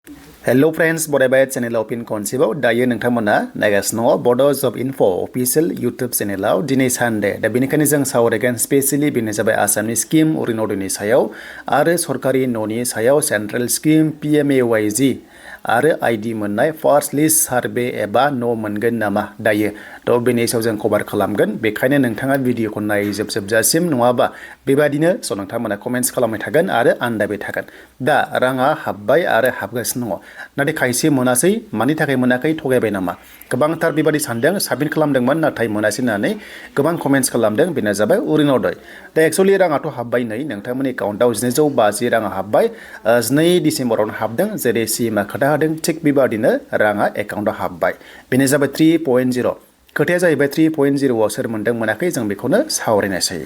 Hello friends, बरायबाय चेनेलाव फिन खनसेबाव दायो नोंथांमोना नायगासिनो दङ बड' जब इनफ' अफिसियेल इउटुब चेनेलाव दिनै सानडे दा बेनिखायनो जों सावरायगोन स्पेसियेलि बेनो जाबाय आसामनि स्किम अरुनदयनि सायाव आरो सरकारि न'नि सायाव सेन्ट्रेल स्किम PMAY-G आरो आइडि मोननाय फार्स्ट लिस्ट सार्भे एबा न' मोनगोन नामा दायो थ' बेनि सायाव जों कभार खालामगोन बेखायनो नोंथाङा भिडिअखौ नायजोबजासिम नङाबा बेबादिनो स' नोंथांमोना कमेन्ट्स खालामबाय थागोन आरो आन्दायबाय थागोन दा राङा हाबबाय आरो हाबगासिनो दङ नाथाय खायसे मोनासै मानि थाखाय मोनाखै थगायबाय नामा गोबांथार बेबादि सानदों साबमिट खालामदोंमोन नाथाय मोनासै होननानै गोबां कमेन्ट्स खालामदों बेनो जाबाय अरुनदय दा एक्चुअलि राङाथ' हाबबाय नै नोंथांमोननि एकाउन्टआव 1950 राङा हाबबाय 2 डिसेम्बरावनो हाबदों जेरै सिमा खोथा होदों थिग बेबादिनो राङा एकाउन्टआव हाबबाय बेनो जाबाय 3.0 खोथाया जाहैबाय 3.0 आव सोर मोनदों मोनाखै जों बेखौनो सावरायनोसै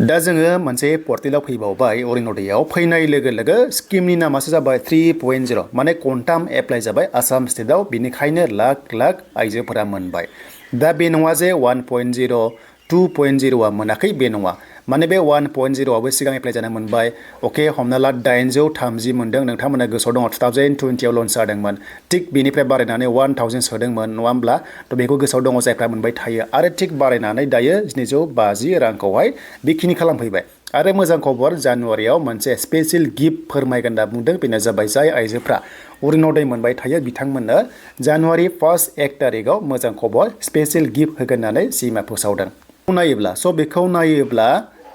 दा जोङो मोनसे पर्टेलाव फैबावबाय अरुनदयाव फैनाय लोगो लोगो स्किमनि नामासो जाबाय 3.0 माने खनथाम एप्लाइ जाबाय आसाम स्टेटआव बिनिखायनो लाख लाख आइजोफोरा मोनबाय दा बे नङा जे 1.0 2.0 आ मोनाखै बे नङा माने बे 1.0 आबो सिगां एप्लाइ जाना मोनबाय अके हमना ला 830 मोनदों नोंथांमोना गोसोआव दङ 2020 आव लन्च जादोंमोन थिग बेनिफ्राय बारायनानै 1000 सोदोंमोन नङा होमब्ला थ' बेखौ गोसोआव दङ जायफ्रा मोनबाय थायो आरो थिग बारायनानै दायो 1950 रांखौहाय बेखिनि खालामफैबाय आरो मोजां खबर जानुवारियाव मोनसे स्पेसियेल गिफ्ट फोरमायगोन होनना बुंदों बेनो जाबाय जाय आइजोफ्रा अरुनदय मोनबाय थायो बिथांमोननो जानुवारि 1 तारिखआव मोजां खबर स्पेसियेल गिफ्ट होगोन होननानै सिमा फोसावदों नायोब्ला स' बेखौ नायोब्ला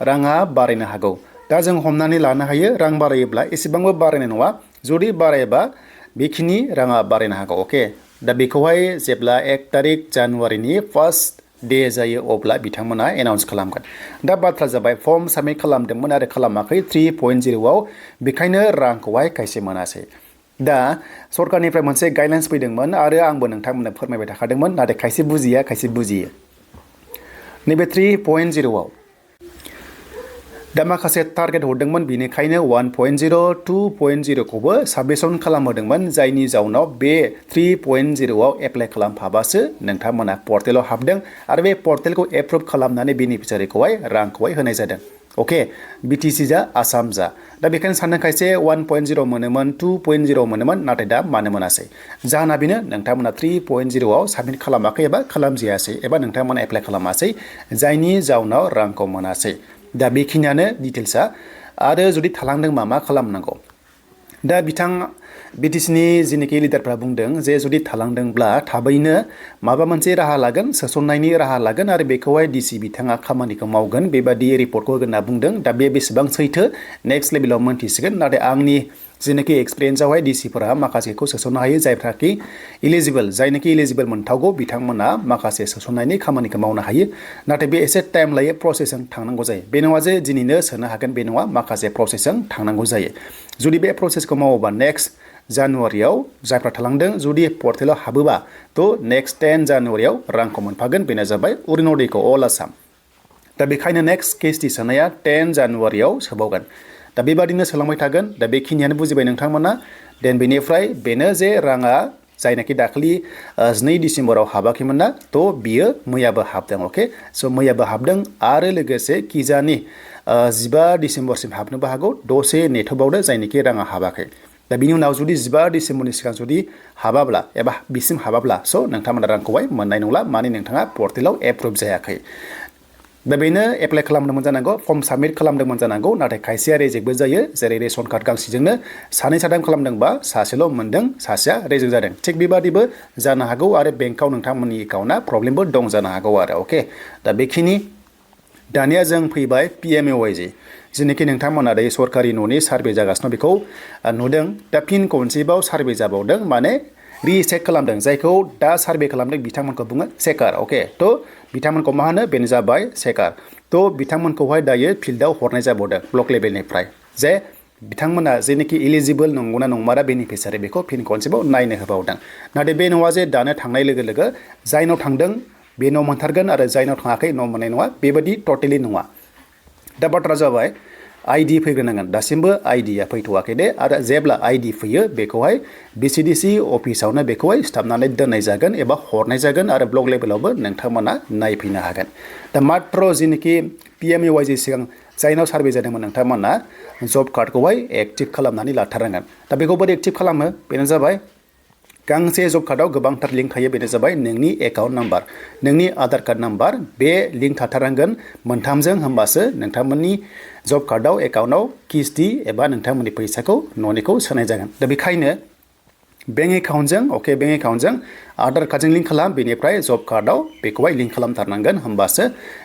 राङा बारायनो हागौ दा जों हमनानै लानो हायो रां बारायोब्ला एसेबांबो बारायनाय नङा जुदि बारायबा बेखिनि राङा बारायनो हागौ अके दा बेखौहाय जेब्ला 1 तारिख जानुवारिनि फार्स्ट डे जायो अब्ला बिथांमोना एनाउन्स खालामगोन दा बाथ्रा जाबाय फर्म साबमिट खालामदोंमोन आरो खालामाखै 3.0 आव बेखायनो रांखौहाय खायसे मोनासै दा सरकारनिफ्राय मोनसे गाइडलाइन्स फैदोंमोन आरो आंबो नोंथांमोननो फोरमायबाय थाखादोंमोन नाथाय खायसे बुजिया खायसे बुजियो नैबे 3.0 आव दा माखासे टारगेट हरदोंमोन बिनिखायनो 1.0 2.0 खौबो साबमिसन खालामहोदोंमोन जायनि जाउनाव बे 3.0 आव एप्लाइ खालामफाबासो नोंथांमोना पर्टेलाव हाबदों आरो बे पर्टेलखौ एप्रुभ खालामनानै बेनिफिसियारिखौहाय रांखौहाय होनाय जादों अके बिटिसि जा आसाम जा दा बेखायनो सानदों खायसे 1.0 मोनोमोन 2.0 मोनोमोन नाथाय दा मानो मोनासै जाहोना बेनो नोंथांमोना 3.0 आव साबमिट खालामाखै एबा खालामजायासै एबा नोंथांमोना एप्लाइ खालामासै जायनि जाउनाव रांखौ मोनासै दा बेखिनियानो डिटेल्सआ आरो जुदि थालांदोंबा मा खालामनांगौ दा बिथां बिटिसिनि जेनाखि लिडारफ्रा बुंदों जे जुदि थालांदोंब्ला थाबैनो माबा मोनसे राहा लागोन सोसननायनि राहा लागोन आरो बेखौहाय डिसि बिथाङा खामानिखौ मावगोन बेबादि रिपर्टखौ होगोन होनना बुंदों दा बे बेसेबां सैथो नेक्स्ट लेभेलाव मोनथिसिगोन नाथाय आंनि जेनाखि एक्सपिरियेन्सआवहाय डिसिफोरा माखासेखौ सोसननो हायो जायफ्राखि इलिजिबल जायनाखि इलिजिबल मोनथावगौ बिथांमोना माखासे सोसननायनि खामानिखौ मावनो हायो नाथाय बे एसे टाइम लायो प्रसेसजों थांनांगौ जायो बे नङा जे दिनैनो सोनो हागोन बे नङा माखासे प्रसेसजों थांनांगौ जायो जुदि बे प्रसेसखौ मावोबा नेक्स्ट जानुवारियाव जायफ्रा थालांदों जुदि पर्टेलाव हाबोबा थ' नेक्स्ट 10 जानुवारियाव रांखौ मोनफागोन बेनो जाबाय अरुनदयखौ अल आसाम दा बेखायनो नेक्स्ट केसटि सोनाया 10 जानुवारियाव सोबावगोन दा बेबादिनो सोलांबाय थागोन दा बेखिनियानो बुजिबाय नोंथांमोना देन बेनिफ्राय बेनो जे राङा जायनाखि दाखालि 2 डिसेम्बराव हाबाखैमोन ना थ' बियो मैयाबो हाबदों अके स' मैयाबो हाबदों आरो लोगोसे किजानि 15 डिसेम्बरसिम हाबनोबो हागौ दसे नेथ'बावदो जायनाखि राङा हाबाखै दा बिनि उनाव जुदि 15 डिसेम्बरनि सिगां जुदि हाबाब्ला एबा बिसिम हाबाब्ला स' नोंथांमोना रांखौहाय मोननाय नंला माने नोंथाङा पर्टेलाव एप्रुभ जायाखै दा बेनो एप्लाइ खालामदोंमोन जानांगौ फर्म साबमिट खालामदोंमोन जानांगौ नाथाय खायसेया रेजेक्टबो जायो जेरै रेशन कार्ड गांसेजोंनो सानै साथाम खालामदोंबा सासेल' मोनदों सासेया रेजेक्ट जादों थिग बेबादिबो जानो हागौ आरो बेंकआव नोंथांमोननि एकाउन्टआ प्रब्लेमबो दं जानो हागौ आरो अके दा बेखिनि दानिया जों फैबाय PMAY-G जेनाखि नोंथांमोना दायो सरकारि न'नि सार्भे जागासिनो बेखौ नुदों दा फिन खनसेबाव सार्भे जाबावदों माने रिचेक खालामदों जायखौ दा सार्भे खालामदों बिथांमोनखौ बुङो चेकार अके थ' बिथांमोनखौ मा होनो बेनो जाबाय चेकार थ' बिथांमोनखौहाय दायो फिल्डआव हरनाय जाबावदों ब्लक लेभेलनिफ्राय जे बिथांमोना जेनाखि इलिजिबोल नंगौना नंमारा बेनिफिसियारि बेखौ फिन खनसेबाव नायनो होबावदों नाथाय बे नङा जे दानो थांनाय लोगो लोगो जायनाव थांदों बे न' मोनथारगोन आरो जायनाव थाङाखै न' मोननाय नङा बेबादि टटेलि नङा दा बाथ्रा जाबाय आइडि फैग्रोनांगोन दासिमबो आइडिया फैथ'वाखै दे आरो जेब्ला आइडि फैयो बेखौहाय BCDC अफिसावनो बेखौहाय सिथाबनानै दोननाय जागोन एबा हरनाय जागोन आरो ब्लक लेभेलावबो नोंथांमोना नायफैनो हागोन दा मात्र जेनाखि PMAY-G सिगां जायनाव सार्भे जादोंमोन नोंथांमोना जब कार्डखौहाय एक्टिभ खालामनानै लाथारनांगोन दा बेखौ बोरै एक्टिभ खालामो बेनो जाबाय गांसे जब कार्डआव गोबांथार लिंक थायो बेनो जाबाय नोंनि एकाउन्ट नाम्बार नोंनि आधार कार्ड नाम्बार बे लिंक थाथारनांगोन मोनथामजों होमबासो नोंथांमोननि जब कार्डआव एकाउन्टआव किस्ति एबा नोंथांमोननि फैसाखौ न'निखौ सोनाय जागोन दा बेखायनो बैंक एकाउन्टजों आधार कार्डजों लिंक खालाम बेनिफ्राय जब कार्डआव बेखौहाय लिंक खालामथारनांगोन होमबासो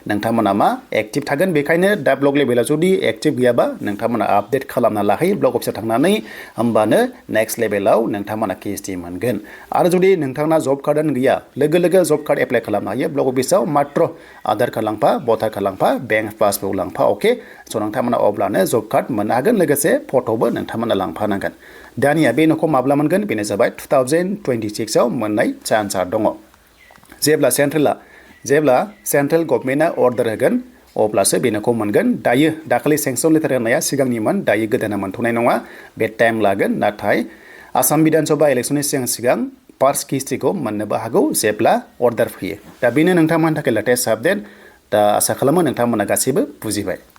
नोंथांमोना मा एक्टिभ थागोन बेखायनो दा ब्लक लेभेलाव जुदि एक्टिभ गैयाबा नोंथांमोना आपडेट खालामना लाहैयो ब्लक अफिसाव थांनानै होमबानो नेक्स्ट लेभेलाव नोंथांमोना किस्ति मोनगोन आरो जुदि नोंथांना जब कार्डआनो गैया लोगो लोगो जब कार्ड एप्लाइ खालामनो हायो ब्लक अफिसाव मात्र आधार कार्ड लांफा भटार कार्ड लांफा बैंक पासबुक लांफा स' नोंथांमोना अब्लानो जब कार्ड मोननो हागोन लोगोसे फट'बो नोंथांमोना लांफानांगोन दानिया बे न'खौ माब्ला मोनगोन बेनो जाबाय 2026 आव मोननाय चान्सआ दङ जेब्ला सेन्ट्रेल गभर्नमेन्टआ अर्डार होगोन अब्लासो बे न'खौ मोनगोन दायो दाखालि सेंक्सन लेटार होनाया सिगांनिमोन दायो गोदाना मोनथ'नाय नङा बे टाइम लागोन नाथाय आसाम बिधान सभा इलेक्सननि सिगां फार्स्ट किस्तिखौ मोननोबो हागौ जेब्ला अर्डार फैयो दा बेनो नोंथांमोननि थाखाय लेटेस्ट आपडेट दा आसा खालामो नोंथांमोना गासैबो बुजिबाय